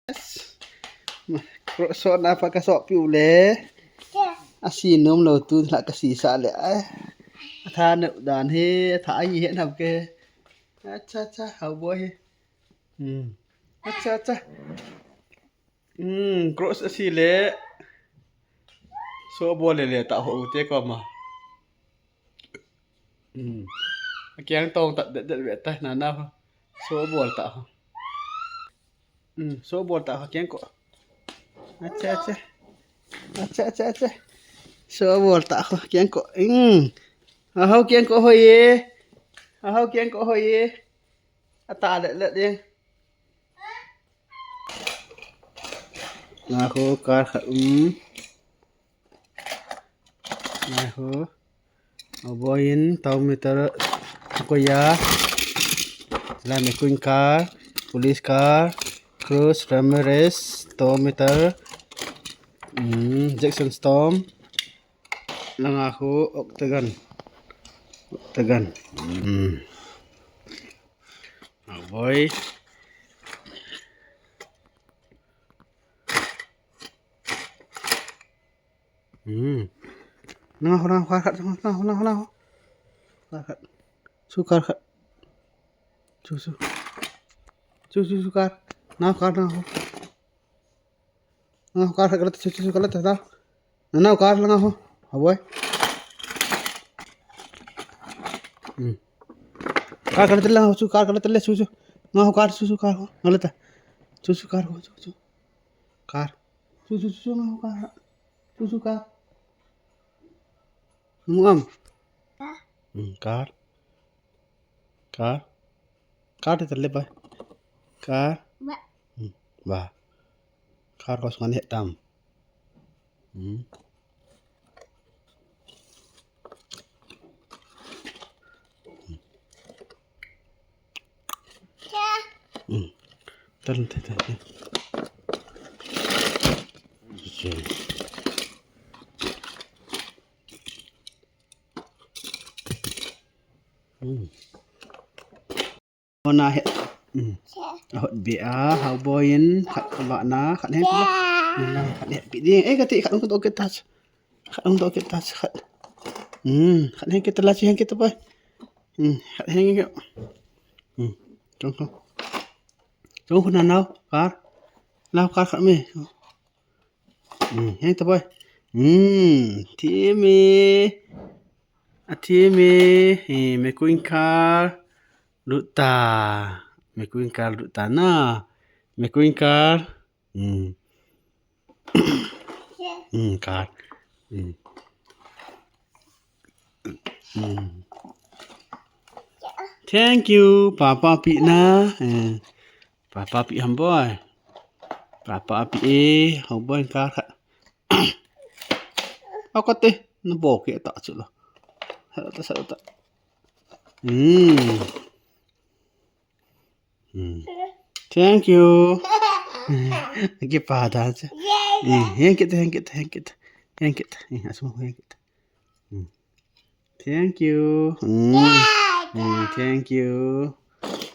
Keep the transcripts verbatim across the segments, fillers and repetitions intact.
Yes. Cross sot na pa ka sot piu le. A si nom lo tu la ka si sa le. Ai. A tha no dan he, a tha ai he nam ke. Acha, acha, hao boi he. Hmm. Acha, acha. Hmm, cross a si le. So bol le le ta ho te ko ma. Hmm. A kiang tong ta det det ve ta na na ho. So bol ta ho. Hmm, so bol ta ho kiang ko. Acha, acha. Acha, acha, acha. So bol ta ho kiang ko. Hmm. A ho kiang ko ho ye. A ho kiang ko ho ye. A ta le le ye. Nga ho kar khat um. Nga ho. Oboin, Taumeter, Koya. La McQueen car, police car, Cruz Ramirez, Taumeter, mm, Jackson Storm. Langa ho, Octagon. Octagon. Mm. Oboy. Hmm. Nang ho, nang ho, kar khat, nang ho, nang ho, nang ho. Kar khat. Su kar khat. Su, su. Su, su, su kar. Nang ho kar, nang ho. Nang ho kar khat, kar khat, su, su, su kar khat, nang. Nang ho kar, nang ho. Ha boi. Hmm. Kar khat, nang ho, su kar khat, su, su. Nang ho kar, su, su kar ho. Nang ho ta. Su, su kar ho, su, su. Kar. Su, su, su, su, nang ho kar. Su, su, kar. Mu am. Hmm, kar. Kar. Kar te tale ba. Kar. Ba. Hmm, ba. Kar ko sungan he tam. Hmm. Hmm. Tal, tal, tal, tal. Okay. Hmm. Ona he. Hmm. Ahot be a, hao boi in, khat ka ba na, khat he ka ba. Hmm, khat he pi ding. Eh, kati, khat ung ka do ke tas. Khat ung do ke tas, khat. Hmm, khat he ke tala, si he ke ta boi. Hmm, khat he ke. Hmm, chong ko. Chong ko na nao, kar. Nao kar khat me. Hmm, heng ta boi. Hmm, thim e. A thim e. He, McQueen car. Lut ta. McQueen car lut ta na. McQueen car. Hmm. Hmm, car. Hmm. Hmm. Thank you, Papa pi na. Eh. Papa pi ham boi. Papa pi e, hao boi kar khat. Ako te, na bo ke ta chu lo. Sa ta, sa ta. Hmm. Hmm. Thank you. Ke pa da chu. Hmm, thank you, thank you, thank you. Thank you. Hmm, asu thank you. Hmm. Thank you. Mm, mm, thank you.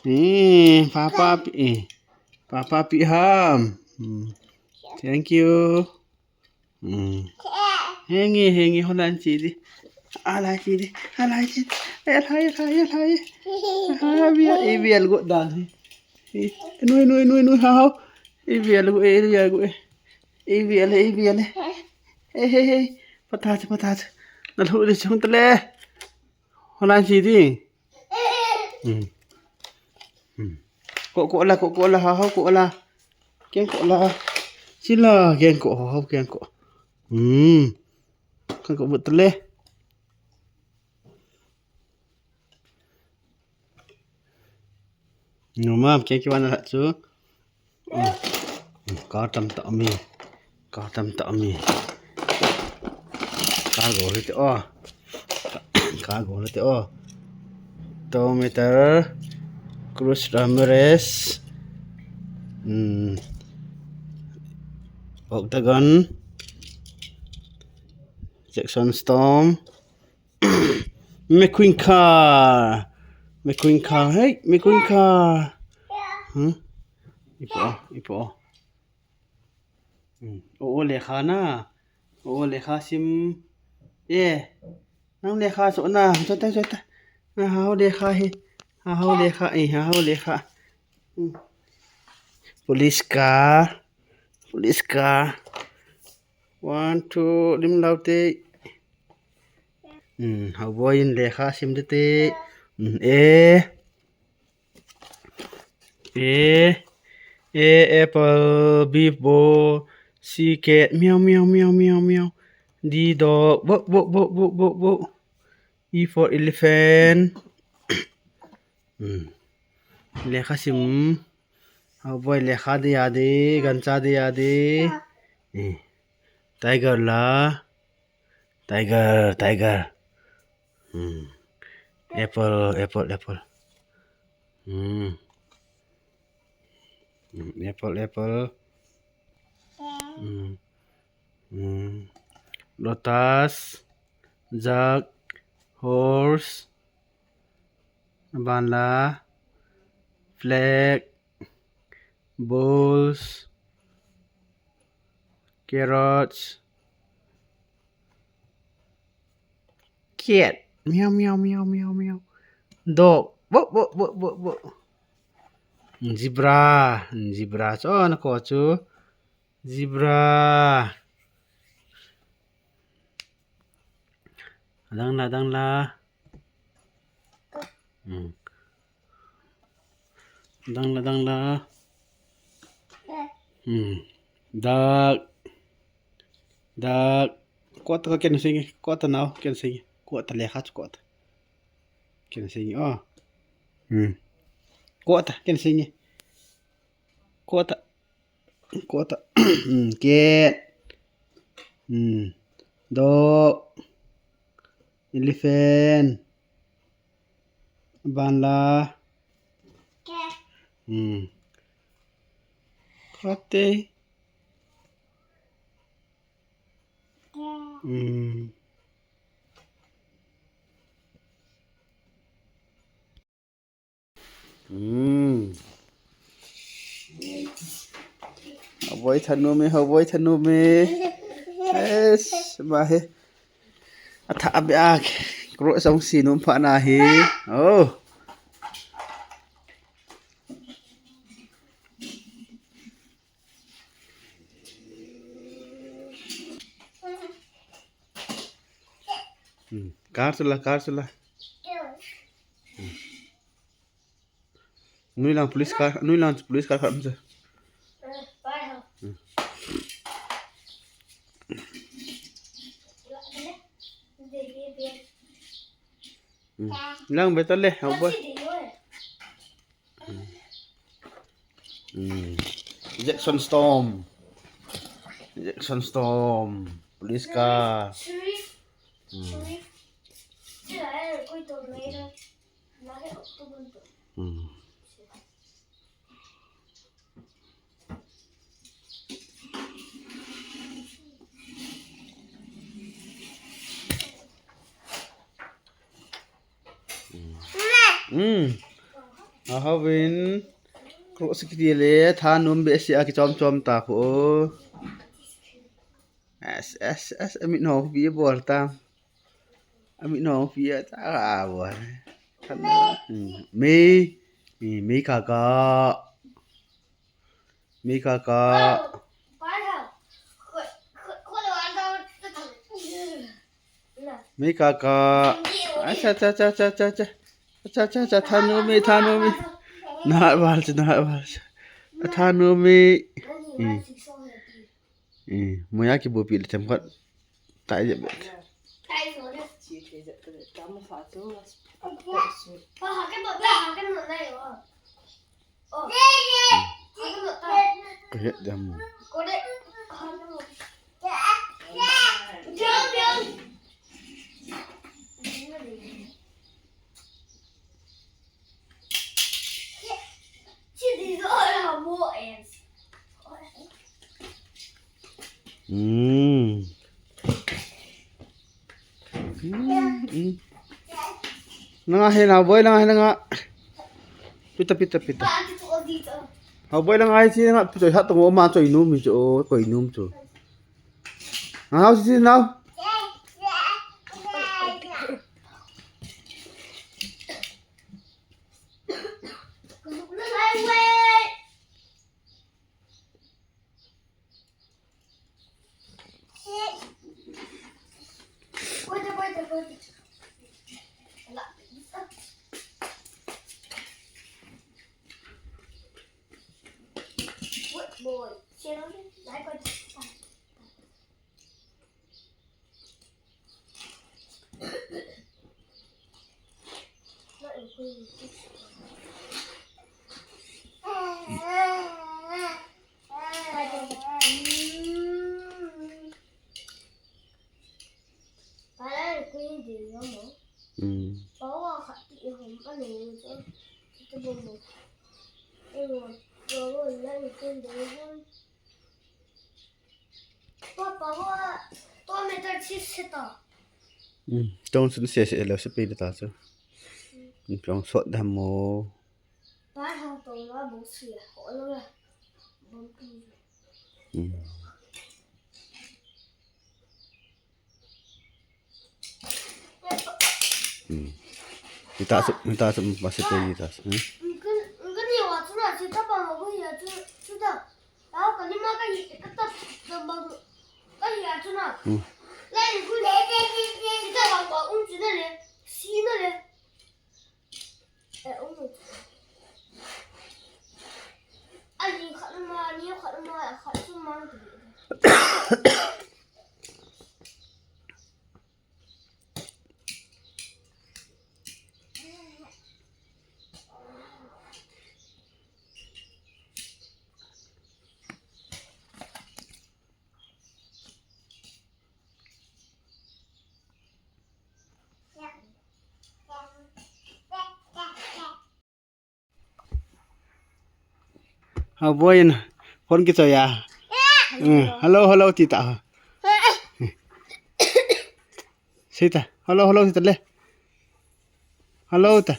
Eh, Papa pi, eh, Papa pi ham. Mm, thank you. Mm. Hengi, hengi, holan chi di. Ala chi di, ala chi di. Ala, ala, ala. Ala, bia, eh, bia, go dan. Eh, nui, nui, nui, nui, ha, ha. Eh, bia, go, eh, bia, go, eh. Eh, bia, eh, bia. Eh, eh, eh. Pata, pata. Na lu de chung tale. Holan chi di. Hmm. Hmm. Ko, ko la, ko, ko la, ha, ha, ko la. Ken ko la. Sila, ken ko, ha, ha, ken ko. Hmm. Ken ko but le. Numam, ken ki wana la chu. Hmm. Hmm, car tam ta mi. Car tam ta mi. Car go le te o. Car go le te o. Tometer. Cruz Ramirez. Hmm. Octagon. Jackson Storm. McQueen car. McQueen car. Hey, McQueen car. Huh? Ipo, ipo. Hmm. O, o lekha na. O, o lekha sim. Eh. Nang lekha so na. Jota, jota. Na hao lekha hi. Ha hao lekha, eh, ha hao lekha. Hmm. Police car. Police car. One, two, lim lau te. Hmm, hao boy in lekha sim te te. Hmm, eh. A, A, apple, B, ball, C, cat, meow, meow, meow, meow, meow. D, dog, bark, bark, bark, bark, bark, bark. E for elephant. Hmm. Lekha sim. Hao boy lekha dei a dei, gancha dei a dei. Eh. Tiger la. Tiger, tiger. Hmm. Apple, apple, apple. Hmm. Hmm, apple, apple. Hmm. Hmm. Lotus, jug, horse, banla, flag, balls, carrots, cat, meow, meow, meow, meow, meow, dog, bark, bark, bark, bark, bark. Zebra, zebra, chu na ko chu. Zebra. Dang la, dang la. Hmm. Dang la, dang la. Hmm. Duck. Duck. Ko ta ken sing. Ko ta nau ken sing. Ko ta lekha ko ta. Ken sing. Oh. Hmm. Ko ta ken sing. Ko ta. Ko ta. Hmm, cat. Hmm. Dog. Elephant. Banla. Hmm. Kate. Hmm. Hmm. Hao boy thanom e, hao boy thanom e. Yes, ma he. Atha be a. Kro song si nom pha na he. Oh. Hmm. Car chu la, car chu la. Hmm. Nui lang police car, nui lang police car khat um chu. Hmm. Lang better le, hao boy. Hmm. Jackson Storm. Jackson Storm. Police car. Hmm. Hmm. Hmm. Ahavin. Kro sikiti le thanom be si a kichom chom ta ko. As, as, as, amit no bi bol ta. Amit no pi a ta a wa. Than na. Hmm. Mei. Hmm, mei kaka. Mei kaka. Mei kaka. Acha, acha, acha, acha, acha, acha. Acha, acha, acha, thanom e, thanom e. Na wal, na wal. Thanom e. Hmm. Eh, moya kibupi le themkhat. Tai je bet. Ka het jam. Hmm. Hmm, hmm. Nanga he na boy, nanga he nanga. Pita, pita, pita. Hao boi lang ai chi nga choi hat tong o ma choi num mi chu o koi num chu. Hao si si nao. Tong sun se se lo se pe ta chu. Tong sot da mo. Pa hang tong la bo si ho lo la. Bom pi. Kita su, kita su, masih pe kita su. Kan, kan ya wa tu na si ta pa ma ko ya tu, tu ta. Tao ka ni ma ka hi ka ta, ta ba tu. Ka hi ya tu na. Lai ni ku le, si ta ba ko un tu na le, si na le. Eh, um. Ali khat ma, ni khat ma, khat chu mang tu. Ha, boy in phone kichoi a. Mm, hello, hello, ti ta. Sei ta. Hello, hello, ti ta le. Hello ta.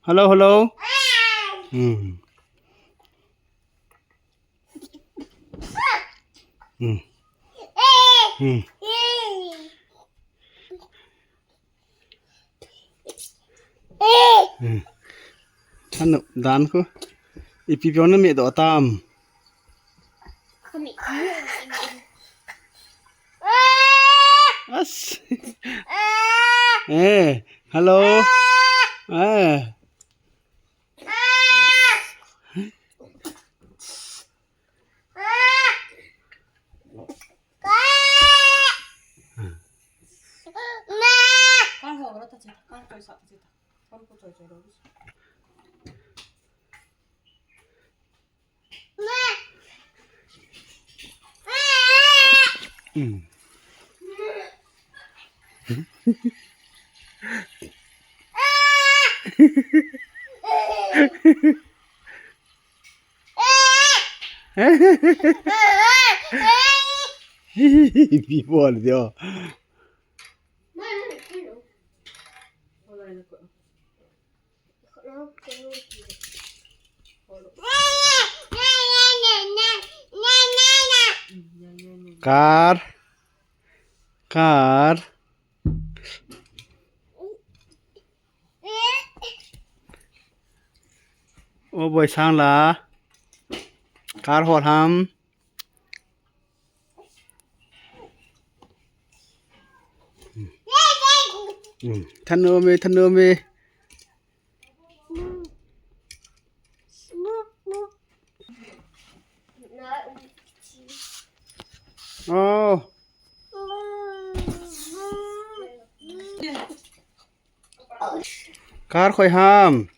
Hello, hello. Hmm. Hmm. Hmm. Hmm. Anu dan ko. Ipi pion na me do tam. As. Eh, hello. Eh. People there. Car. Car. O boy sang la. Car hol ham. Than ome, than ome. Oh. Car khoi ham.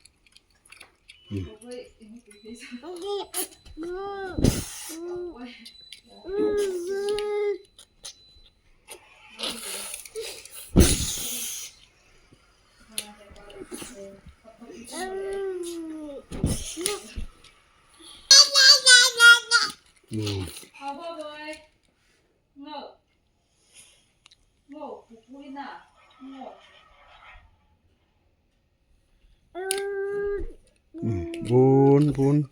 Bun, bun.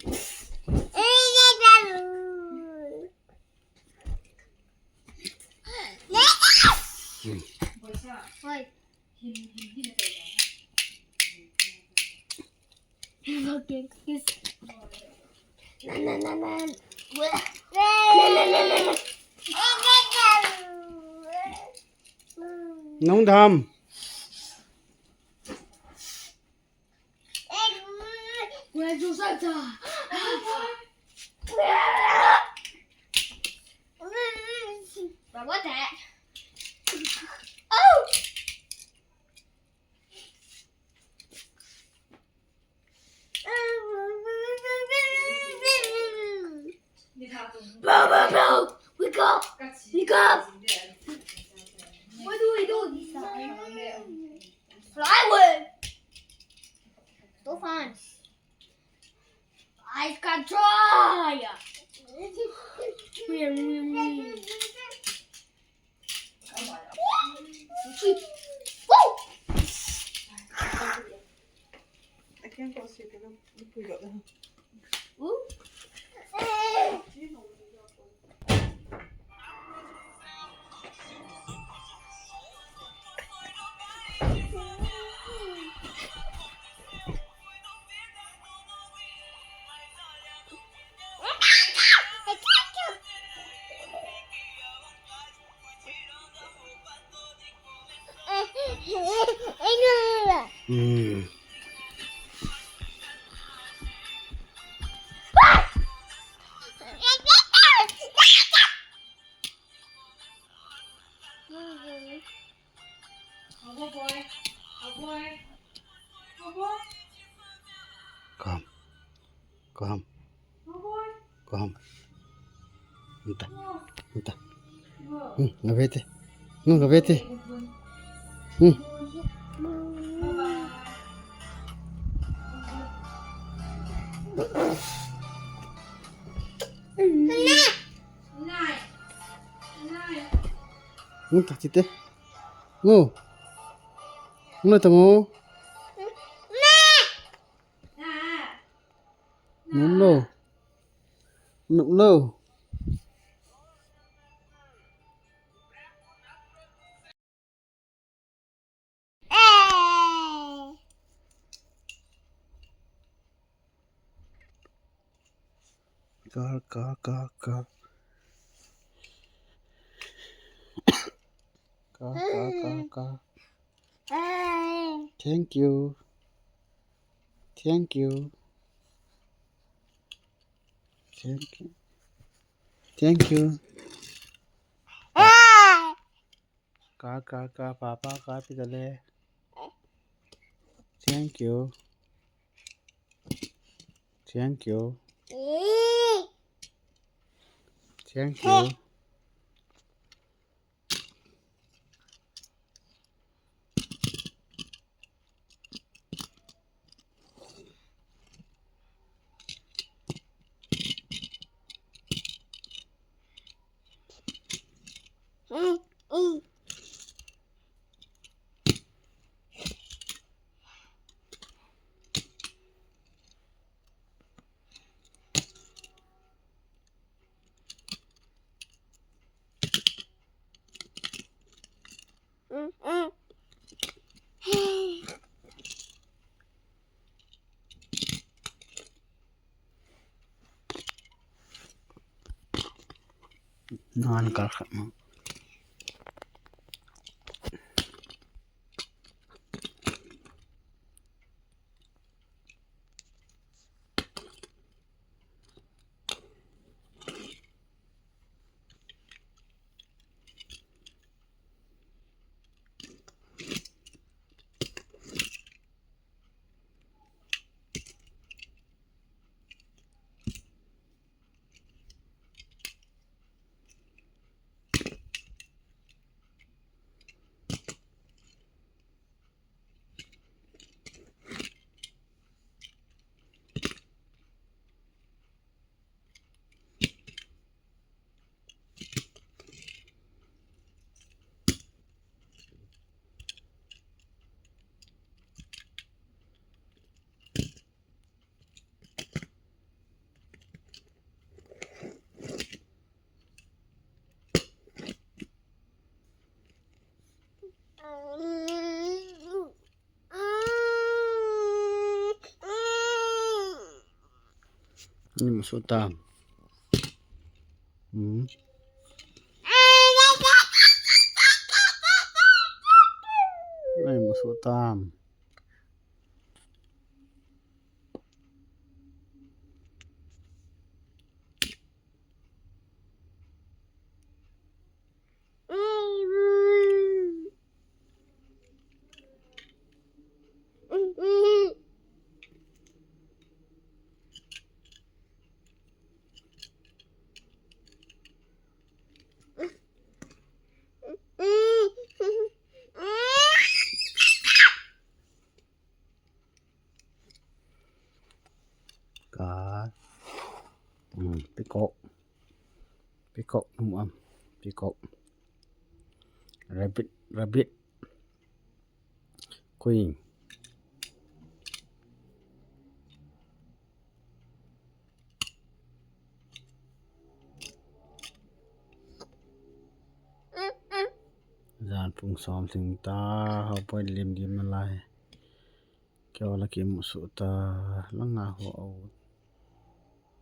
Nung dham. What was that? Oh! Bro, bro, bro! Wake up! Wake up! What do we do this time? Fly away! So fun. I can try! Come. Come. Come. Nta. Nta. Hmm, ngavete. Hmm, ngavete. Hmm. Nta, tite. Ngo. Ngo ta ngo. Nung lo. Nung lo. Ka, ka, ka, ka. Ka, ka, ka, ka. Thank you. Thank you. Thank you. Thank you. Ka, ka, ka, papa, ka, pitale. Thank you. Thank you. Thank you. Nan kal khat ma. Ni musu tam. Hmm. Ni musu tam. Ka, hmm, peacock. Peacock, um, um, peacock. Rabbit, rabbit. Queen. Jan pung som sing ta, hau poi lim lim nalai. Keo la ki musu ta, langa ho au.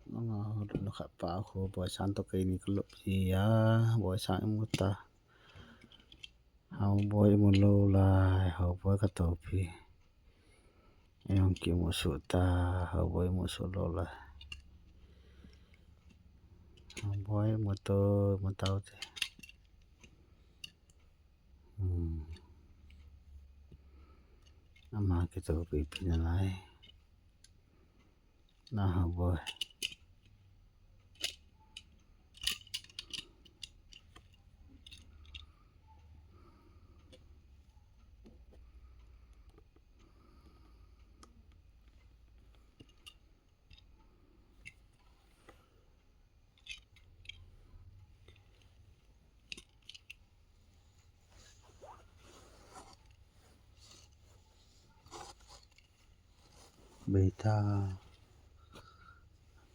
Langa ho lu khat pa ho, boi san to kei ni ka lup ji ya, boi san imu ta. Hau boi imu lou lai, hau boi ka topi. Ayong ki musu ta, hau boi musu lou lai. Hau boi imu to, imu tau te. Hmm. Ama ki topi pi nalai. Na hau boi. Beita.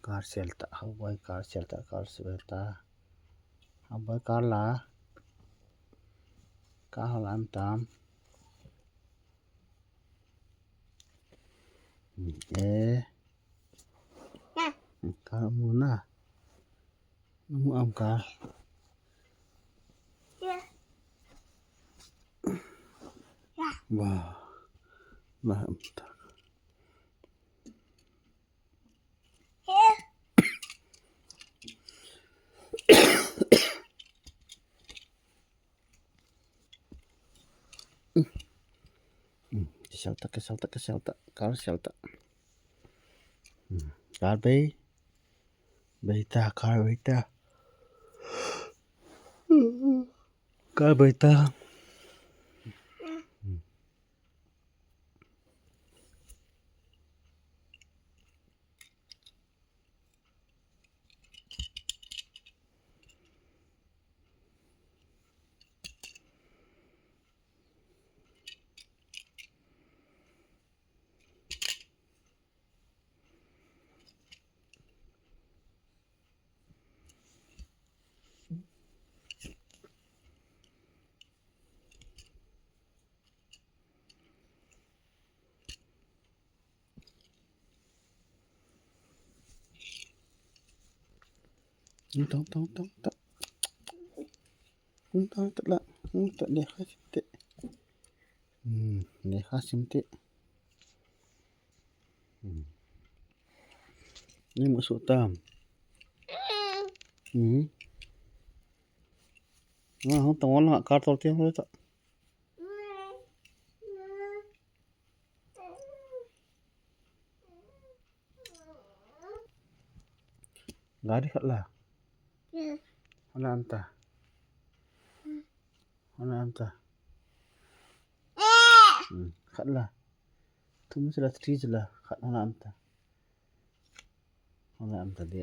Car sel ta, hau boi car sel ta, car sel ta. Hau boi car la. Car ho la um tam. Hmm, eh. Hmm, car mu na. Mu am car. Wow. Wow. Hmm. Hmm. Sel ta, sel ta, sel ta. Car sel ta. Hmm. Car bei. Beita, car beita. Car beita. Hmm. Tong, tong, tong, tong. Tong, tong, tong la. Tong, tong, lekha sim te. Hmm, lekha sim te. Hmm. Ni musu tam. Hmm. Na, hong tong wala car tol te hong ta. Gari khat la. Hona am ta. Hona am ta. Hmm, khat la. Thum sila, three sila. Khat hona am ta. Hona am ta de.